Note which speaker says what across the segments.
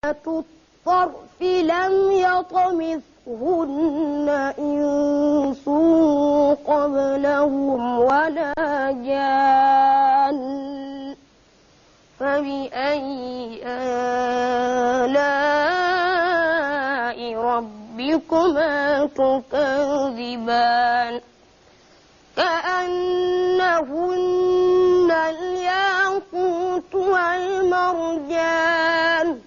Speaker 1: الطرف لم يطمثهن إنس قبلهم ولا جان فبأي آلاء ربكما تكذبان كأنهن الياقوت والمرجان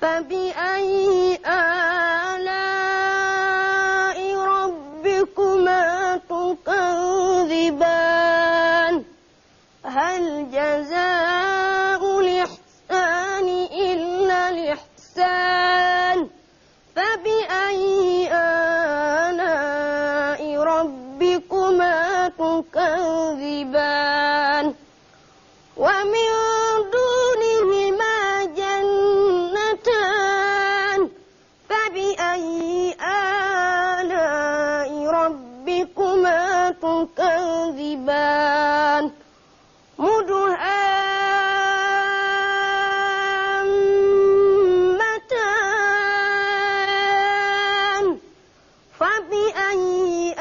Speaker 1: فبأي آلاء ربكما تكذبان هل جزاء الإحسان إلا الإحسان فبأي آلاء ربكما تكذبان ومن دونهما جنتان فبأي آلاء ربكما تكذبان مدهامتان فبأي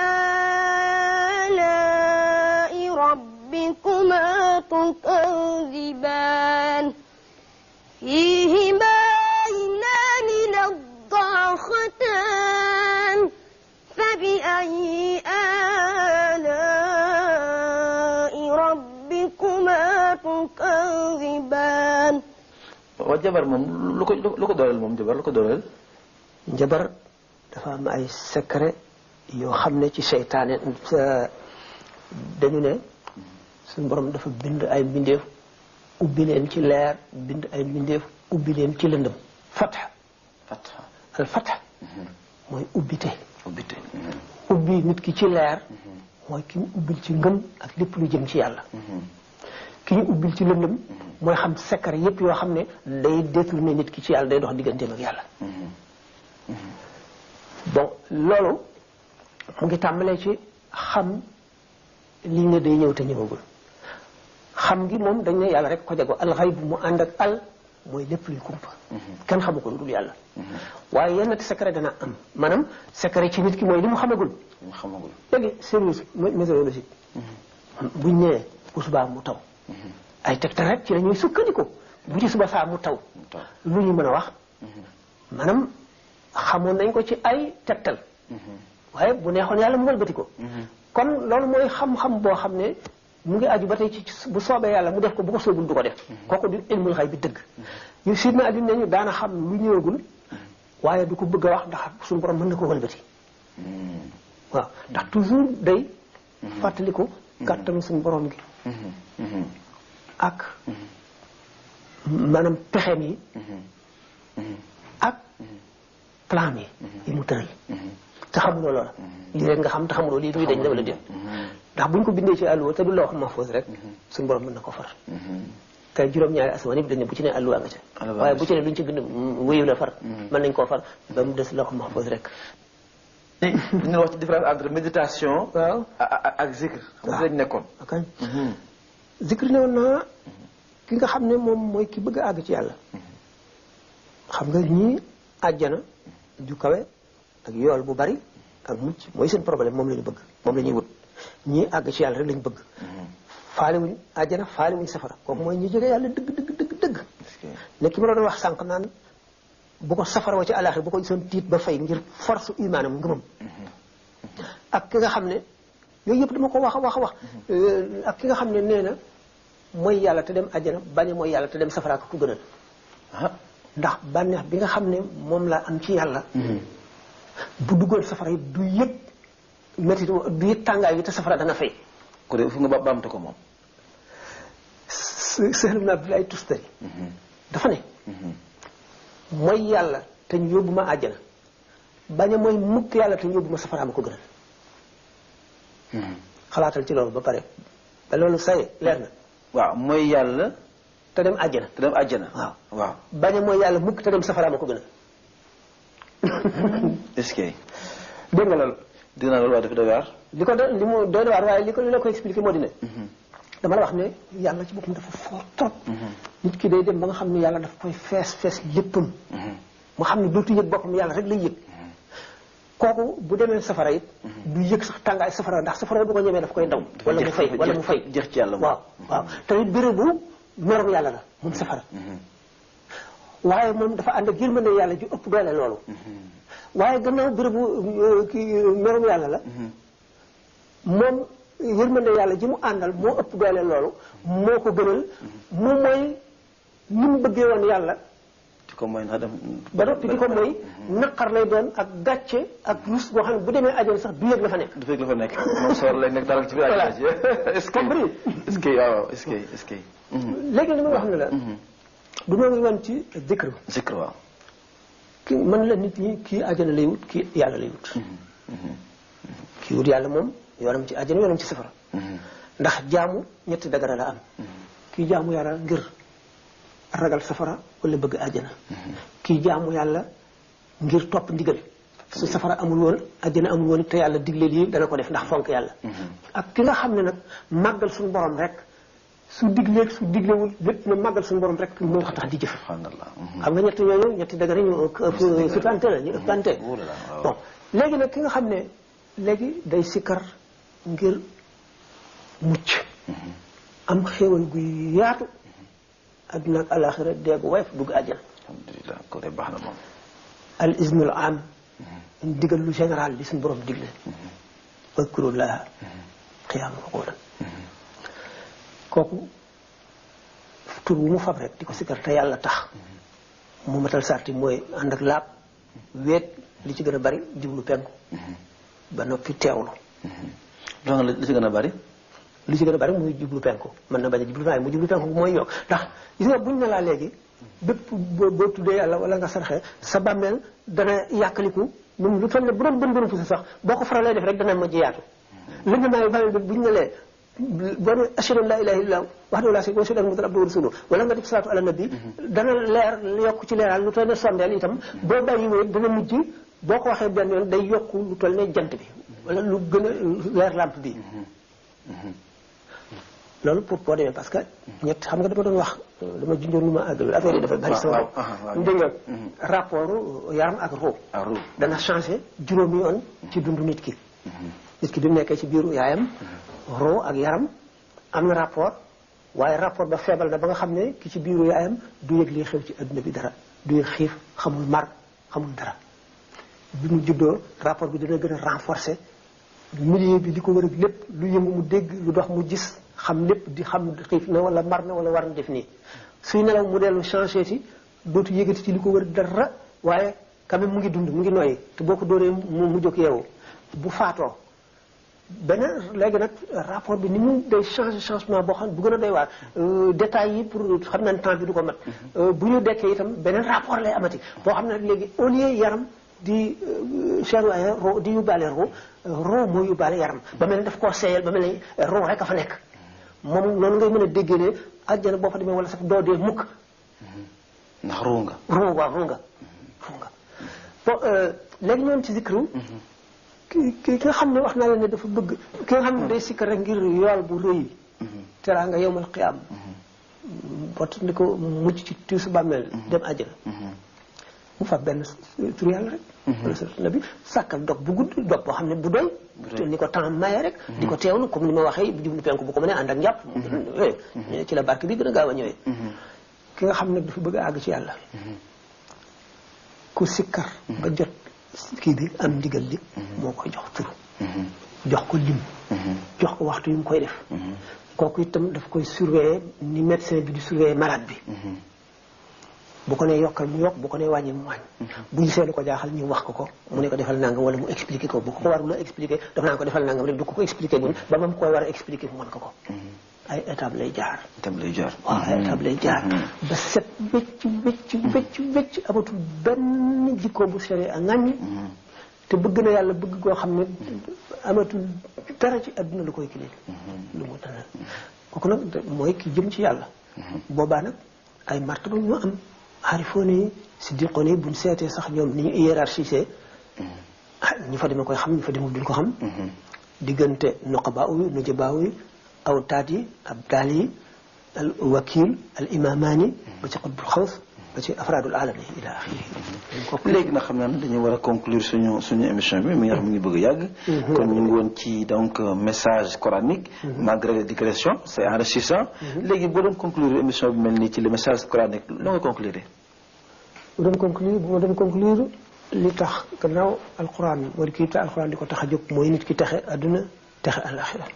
Speaker 1: آلاء ربكما تكذبان فيهما عينان نضاختان فبأي آلاء ربكما تكذبان
Speaker 2: wa jabar moom lu ko dooleel moom jabar lu ko dooleel
Speaker 3: jabar dafa am ay secret yoo xam ne ci seytaane dañu ne suñu borom dafa bind ay mbindeef ubbi leen ci leer bind ay mbindeef ubbi leen ci lëndëm fatha al fatha mooy ubbite ubbi nit ki ci leer mooy ki ñu ubbil ci ngëm ak lépp lu jëm ci yàlla ki ñu ubbil ci lëndëm mooy xam secret yépp yoo xam ne day détourner nit ki ci yàlla day dox digganteem ak yàlla bon loolu mu ngi tàmbalee ci xam li ne day ñëw te ñëwagul xam gi moom dañ ne yàlla rek ko jago alxayb mu ànd ak al mooy lépp luy kumpa kenn xamu ko lu dul yàlla waaye yenn secret dana am maanaam secret ci nit ki mooy li mu xamagul léegi service météorologique buñ nee bu subaa mu taw ay tegtal rek ci la ñuy sukkandiku bu ci suba saa mu taw lu ñu mën a wax maanaam xamoon nañ ko ci ay tegtal waaye bu neexoon yàlla mu walbati ko kon loolu mooy xam-xam boo xam ne mu ngi aju ba tey ci bu soobee yàlla mu def ko bu ko soobul du ko def kooku di ilmul xay bi dëgg ñu siit na adduna ñu daana xam lu ñëwagul waaye du ko bëgg a wax ndax suñu borom mën na ko walbati waaw ndax toujours day fàttaliku kàttanu suñu borom gi ak maanaam pexeem yi ak plan yi mu tëral te xamuloo loola lii rek nga xam te xamuloo lii duy dañ la wala déet ndax buñ ko bindee ci àlluwa te du lawh mahfuz rek suñu borom mën na ko far te juróom-ñaari asamaan yëpp dañ ne bu ci ne àlluwa nga ca waaye bu ci ne luñ ci bind wéyu la far mën nañ koo far ba mu des lawh mahfuz rek
Speaker 2: ñu wax ci différence entre méditation
Speaker 3: waaw
Speaker 2: ak zikr xam lañ nekkoon
Speaker 3: ok zikr ne woon naa ki nga xam ne moom mooy ki bëgg a àgg ci yàlla xam nga ñii àjjana ju kawe ak yool bu bari ak mucc mooy seen problème moom la ñu bëgg moom la ñuy wut ñii àgg ci yàlla rek lañu bëgg faale wuñ àjjana faale wuñ safara kooku mooy ñi jóge yàlla dëgg ne ki ma doon wax sànq naan bu ko safara wa ci àllaaxira bu ko gisoon tiit ba fay ngir force humaine ngëmam ak ki nga xam ne yooyu yëpp dama ko wax ak ki nga xam ne nee na mooy yàlla te dem àjjana bañ mooy yàlla te dem safara ko ku gënal ndax bànneex bi nga xam ne moom laa am ci yàlla bu duggoon safara yi du yëg métti du yëg tàngaay yi te safara dana fay
Speaker 2: ko de fu nga baamte ko moom
Speaker 3: Sahl ibn Abdullah Tustari dafa ne mooy yàlla te ñu yóbbu ma àjjana bañ a mooy mukk yàlla te ñu yóbbu ma safara ma ko gënal xalaatal ci loolu ba pare ba loolu say leer na
Speaker 2: waaw mooy yàlla
Speaker 3: te dem àjjana
Speaker 2: waaw
Speaker 3: bañ a mooy yàlla mukk te dem safara ma ko gënal
Speaker 2: est-ce que
Speaker 3: dégg nga loolu
Speaker 2: dégg naa loolu waaye dafa doy waar
Speaker 3: li ko li mu doy waar waaye li la ko expliqué moo di ne dama la wax ne yàlla ci boppam dafa fort trop nit ki day dem ba nga xam ne yàlla daf koy fees léppam mu xam ne dootu yëg boppam yàlla rek lay yëg kooku bu demee safara it du yëg sax tàngaay safara ndax safara bu ko ñemee daf koy daw wala mu fay
Speaker 2: jeex ci yàlla
Speaker 3: waaw te it bérébu merom yàlla la moom safara waaye moom dafa ànd ak yërmande yàlla ju ëpp doole loolu waaye gannaaw bérébu merom yàlla la moom yërmande yàlla ji mu àndal moo ëpp doole loolu moo ko gënal mu mooy ni mu bëggee woon yàlla
Speaker 2: di ko mooy
Speaker 3: ba noppi di ko mooy naqar lay doon ak gàcce ak rus boo xam ne bu demee àjjana sax du yëg la fa nekk.
Speaker 2: du yëg la fa nekk moom soor lay nekk dara ci biir àjjana ji. est-ce que waaw est-ce que.
Speaker 3: léegi li ma wax ne la. du ma ngi woon ci zikr.
Speaker 2: zikr waaw.
Speaker 3: kii man la nit ñi kii àjjana lay wut kii yàlla lay wut. kii wut yàlla moom yoonam ci àjjana yoonam ci safara. ndax jaamu ñetti dagara la am. kii jaamu yàlla ngir ragal safara wala bëgg àjjana. kii jaamu yàlla ngir topp ndigal. su safara amul woon àjjana amul woon te yàlla digle lii dana ko def ndax fonk yàlla. ak ki nga xam ne nag màggal suñu borom rek su digleeg su diglewul lépp na màggal suñu borom rek moo ko tax di jëf. xam nga ñetti ñooñu ñetti dagara ñu ëppante la ñu ëppante. bon léegi nag ki nga xam ne léegi day sikkar ngir mucc. am xéewal gu yaatu. adduna ak alaxira deegu woyof dugg àjjana.
Speaker 2: alhamdulilah ko de baax na moom.
Speaker 3: al iznul am. digal lu général li suñu borom digle. wazkurullaha qiyaaman wa qu'uudan. kooku tur wu mu fab rek di ko sikkar te yàlla tax. mu matal sarti mooy ànd ak laab weet li ci gën a bari jublu penku. ba noppi teewlu.
Speaker 2: li ci gën a bari.
Speaker 3: li ci gën a bari muy jublu penku mën na bañ a jublu waaye mu jublu penku mooy yokk ndax gis nga buñ ne laa léegi bépp boo tuddee yàlla wala nga sarxe sa bàmmeel dana yàkkaliku moom lu toll ne bu doon bën fu sax boo ko faralee def rek dana mujj yaatu li nga may bàmmeel bi buñ ne lee boo ne ashhadu an laa ilaaha illallaah wahdahu laa shariika lahu wa ashhadu anna muhammadan abduhu wa rasuluhu wala nga def salaatu ala nabi dana leer yokk ci leeral lu toll ne sondeel itam boo bàyyi wéy dana mujj boo ko waxee benn yoon day yokk lu toll ne jant bi wala lu gën a leer lampe bi loolu pour boo demee parce que ñett xam nga dama doon wax dama junjoon lu ma àggal affaire yi dafa bari sama dégg nga rapport yaram ak ruu dana changé juróomi yoon ci dundu nit ki nit ki bi mu nekkee ci biiru yaayam ruu ak yaram am na rapport waaye rapport ba feebal na ba nga xam ne ki ci biiru yaayam du yëg li xew ci adduna bi dara du yëg xiif xamul mar xamul dara bi mu juddoo rapport bi dina gën a renforcer milieu bi li ko wër ak lépp lu yëngu mu dégg lu dox mu gis xam lépp di xam xiif na wala mar na wala war na def nii suy nelaw mu dellu changé ci dootu yëgati ci li ko wër dara waaye quand même mu ngi dund mu ngi noyyi te boo ko dooree mu jóg yeewu bu faatoo beneen léegi nag rapport bi ni mu day changement boo xam ne bu gën a doy waar détails yi pour xam naa ne temps bi du ko mat bu ñu dekkee itam beneen rapport lay amati boo xam ne léegi au lieu yaram di cher waaye ro di yóbbaale ro moo yóbbaale yaram ba mel ne daf koo seeyal ba mel ne ro rek a fa nekk moom noonu ngay mën a déggee ne àjjana boo fa demee wala sax doo dee mukk
Speaker 2: ndax ruu nga
Speaker 3: waaw ruu nga bon léegi ñoon ci zikru ki nga xam ne wax naa la ne dafa bëgg ki nga xam ne day sikkar rek ngir yool bu rëy teraa nga yowmal qiyaam bot ndi ko mucc ci tiisu bàmmeel dem àjjana mu fa benn tur yàlla rek wala sa nabi sàkkal dog bu gudd dog boo xam ne bu doy ni ko temps maye rek di ko teewlu comme ni ma waxee bu jublu penku bu ko mënee ànd ak njàpp ci la barke bi gën a gaaw a ñëwee ki nga xam ne dafa bëgg a àgg ci yàlla ku sikkar ba jot kii bi am ndigal li moo koy jox tur jox ko lim jox ko waxtu yu mu koy def kooku itam daf koy surveiller ni médecin bi di surveiller malade bi bu ko nee yokkal mu yokk bu ko nee wàññi mu wàññ bu gisee lu ko jaaxal ñu wax ko mu ne ko defal nangam wala mu expliqué ko bu ko warul a expliqué daf naa ko defal nangam rek du ko expliqué buñ ba mam koy war a expliqué mu mën ko ay étape lay jaar waaw ay étape lay jaar ba set wécc amatul benn jikko bu sere a ŋàññ te bëgg na yàlla bëgg koo xam ne amatul dara ci adduna lu koy kilil lu mu tana kooku nag mooy ki jëm ci yàlla boobaa nag ay martaba ñu am aarifoon yi siddiqoon yi buñ seetee sax ñoom ni ñu hiérarchisé ñi fa dema koy xam ñi fa demul duñ ko xam diggante noqabaa yi nujabaa yi awtaat yi abdaal yi al wakil al imamaani ba ci xutbul xaws ba ci afraadul alami ila axiri.
Speaker 2: léegi nag xam naa ne dañu war a conclure suñu émission bi mi nga xam mi ngi bëgg a yàgg. kon ñu ngi woon ci donc message coranique. malgré les digressions c'est enrichissant. léegi boo doon conclure émission bi mel nii ci le message coranique loo ngay conclure.
Speaker 3: bu ma doon conclure li tax gannaaw alquran moo di kii te alquran di ko tax a jóg mooy nit ki texe adduna texe alaxira.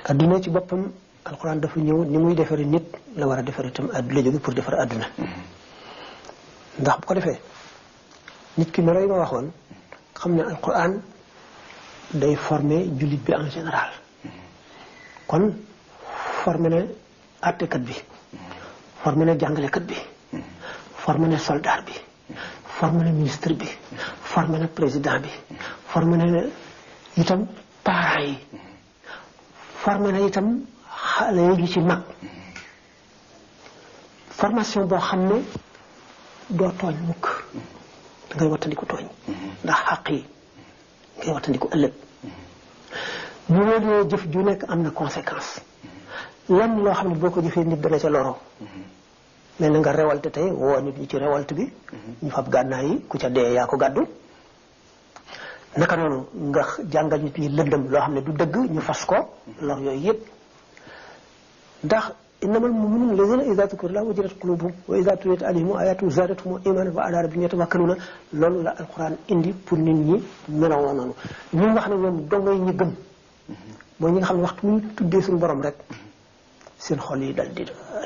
Speaker 3: adduna ci boppam alquran dafa ñëw ni muy defaree nit la war a defaree itam la jóge pour defar adduna. ndax bu ko defee nit ki melo yi ma waxoon xam ne alquran day former jullit bi en général. kon formé na àttekat bi formé na jàngalekat bi formé na soldat bi formé na ministre bi formé na président bi formé na itam parents yi formé na itam xale yi ci mag formation boo xam ne doo tooñ mukk da ngay wattandiku tooñ ndax xàq yi ngay wattandiku ëllëg bu wóoree jëf ju nekk am na conséquence lan loo xam ne boo ko jëfee nit dana ca loro mel na nga révolte tey woo nit ñi ci révolte bi ñu fab gànnaay yi ku ca dee yaa ko gàddu naka noonu nga jàngal nit ñi lëndëm loo xam ne du dëgg ñu fas ko lor yooyu yëpp ndax innamal mu'minuuna allaziina izaa zukira llaahu wajilat quluubuhum wa izaa tuliyat alayhim aayaatuhu zaadathum iimaanan wa alaa rabbihim yatawakkaluun loolu la alquran indi pour nit ñi meloo noonu ñi nga xam ne ñoom dongay ñi gëm mooy ñi nga xam ne waxtu muy tuddee suñu borom rek seen xol yi dal di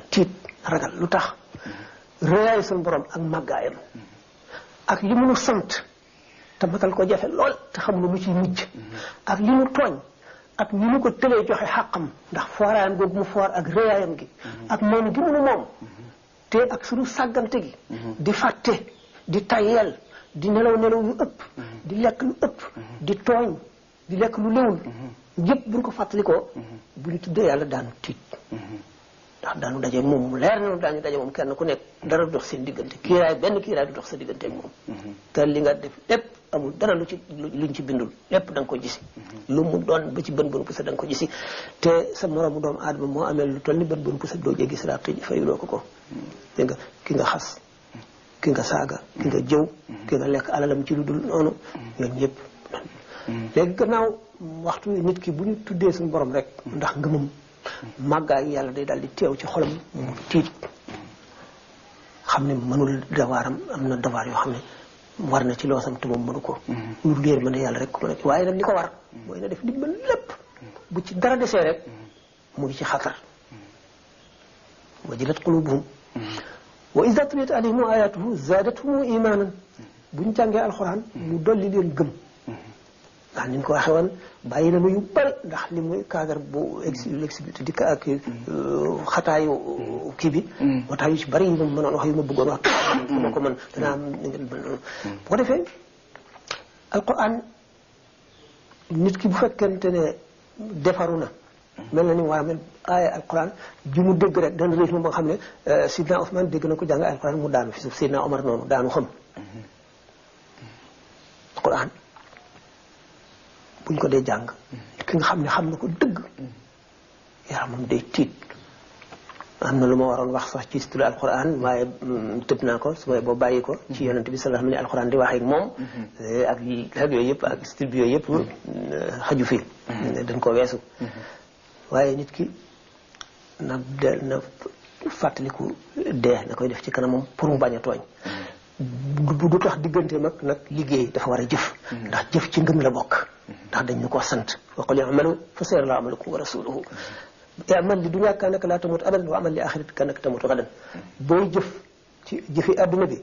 Speaker 3: tiit ragal lu tax réyaay suñu borom ak màggaayam ak li mu nu sant te matal ko jafe lool te xam lu mu ciy mujj ak li mu tooñ ak ni mu ko tëlee joxe xàqam ndax fooraayam googu mu foor ak réyaayam gi ak moom gi munu moom te ak suñu sàggante gi di fàtte di tayyeel di nelaw yu ëpp di lekk lu ëpp di tooñ di lekk lu léwul yëpp buñ ko fàttalikoo bu ñu tuddee yàlla daanu tiit ndax daanu daje moom mu leer na daañu daje moom kenn ku nekk dara du dox seen diggante kiiraay benn kiiraay du dox sa diggante ak moom te li nga def lépp amul dara luñ ci bindul lépp da nga ko gisi lu mu doon ba ci bën pusa da nga ko gisi te sa moroomu doomu aadama moo amee lu toll ni bën pusa doo jéggi siraat te fayuloo ko dégg nga ki nga xas ki nga saaga ki nga jëw ki nga lekk alalam ci lu dul noonu ñoom ñëpp léegi gannaaw waxtu nit ki bu ñu tuddee suñu borom rek ndax ngëmam màggaay yàlla day daal di teew ci xolam mu tiit xam ne mënul dawaaram am na dawaar yoo xam ne war na ci loosam te moom mënu ko lu leer mën a yàlla rek ko mën a waaye nag li ko war mooy na def li mën lépp bu ci dara desee rek mu ngi ci xatar wajilat qulubuhum wa izaa tuliyat alayhim ayaatuhu zaadathum imaanan bu ñu jàngee alxuraan mu dolli leen gëm ndax ni ñu ko waxee woon bàyyi na yu bari ndax li muy cadre bu l'exhibité di ak xataayu kii bi moo tax yu ci bari yu ma mënoon wax yu ma bëggoon wax ma ko mën danaa am bu ko defee alquran nit ki bu fekkente ne defaru na mel na ni mu war a mel aaya alquran ji mu dégg rek dana réy moom ba nga xam ne Sidna Ousmane dégg na ko jàng alquran mu daanu fi suuf Sidna Omar noonu daanu xam alquran buñ ko dee jàng ki nga xam ne xam na ko dëgg yaramam day tiit am na lu ma waroon wax sax ci style alquran waaye tëb naa ko su boo bàyyi ko ci yonent bi sallallahu alayhi wa sallam alquran di wax ak moom ak yooyu yëpp ak style bi yooyu yëpp xaju fi dañ ko weesu waaye nit ki na fàttaliku dee na koy def ci kanamam pour mu bañ a tooñ du tax digganteem ak nag liggéey dafa war a jëf ndax jëf ci ngëm la bokk ndax dañ ñu ko sant wa qul i'malu fa sayara Allahu amalakum wa rasuluhu i'mal li dunya ka annaka la tamut abadan wa amal li akhirati ka annaka tamutu gadan booy jëf ci jëfi adduna bi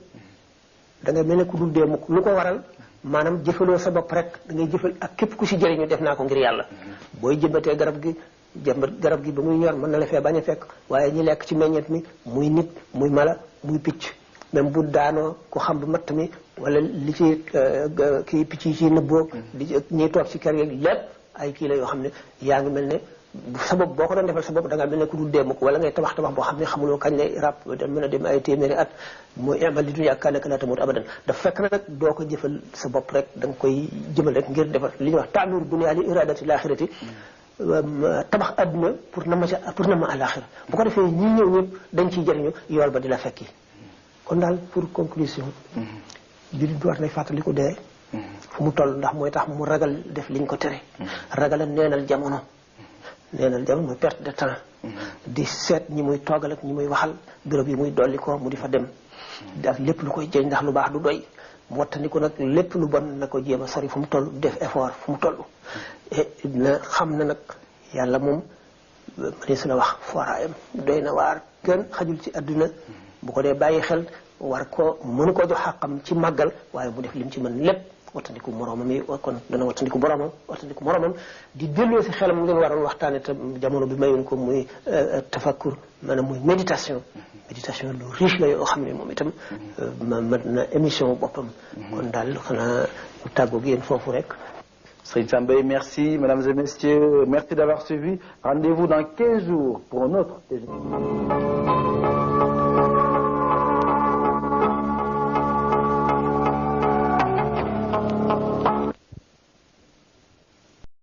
Speaker 3: da nga mel ne ku dul dee mukk lu ko waral maanaam jëfaloo sa bopp rek da ngay jëfal ak képp ku si jëriñu def naa ko ngir yàlla booy jëmbatee garab gi garab gi ba muy ñor mën na la fee bañ a fekk waaye ñi lekk ci meññeet mi muy nit muy mala muy picc même bu daanoo ku xam bu matt mi wala li ci kii picc yi ci nëbboo li ci ñiy toog ci kër yeeg lépp ay kii la yoo xam ne yaa ngi mel ne sa bopp boo ko doon defal sa bopp da ngaa mel ne ku dul dee ko wala ngay tabax boo xam ne xamuloo kañ lay ràpp mën a dem ay téeméeri at mooy i'mal li dunya ka annaka laa tamuutu abadan dafa fekk na nag doo ko jëfal sa bopp rek da nga koy jëmal rek ngir defal li ñuy wax ta'miiru dunya li iradati l-axirati tabax àdduna pour na ma àllaaxira bu ko defee ñi ñëw ñëpp dañ ciy jëriñu yool ba di la fekki kon daal pour conclusion jullit bi war nay fàttaliku dee fu mu toll ndax mooy tax mu ragal def liñ ko tere ragal a neenal jamono mooy perte de temps di seet ñi muy toogal ak ñi muy waxal béréb yi muy dolli ko mu di fa dem daf lépp lu koy jëñ ndax lu baax du doy mu wattandiku nag lépp lu bon na ko jéem a sori fu mu toll def effort fu mu toll na xam ne nag yàlla moom mënee su la wax fooraayam doy na waar kenn xajul ci àdduna bu ko dee bàyyi xel war ko mënu ko jox xàqam ci màggal waaye mu def lim ci mën lépp wattandiku moroomam yi kon dana wattandiku boromam wattandiku moromam di delloo si xelam ngeen waroon waxtaane te jamono bi mayuñ ko muy tafakkur maanaam muy méditation lu riche la yoo xam ne moom itam mat na émission boppam kon daal xanaa tàggoog yéen foofu rek.
Speaker 2: Seydi Sam Mbaye, merci, mesdames et messieurs, merci d'avoir suivi. Rendez-vous dans 15 jours pour un autre déjeuner.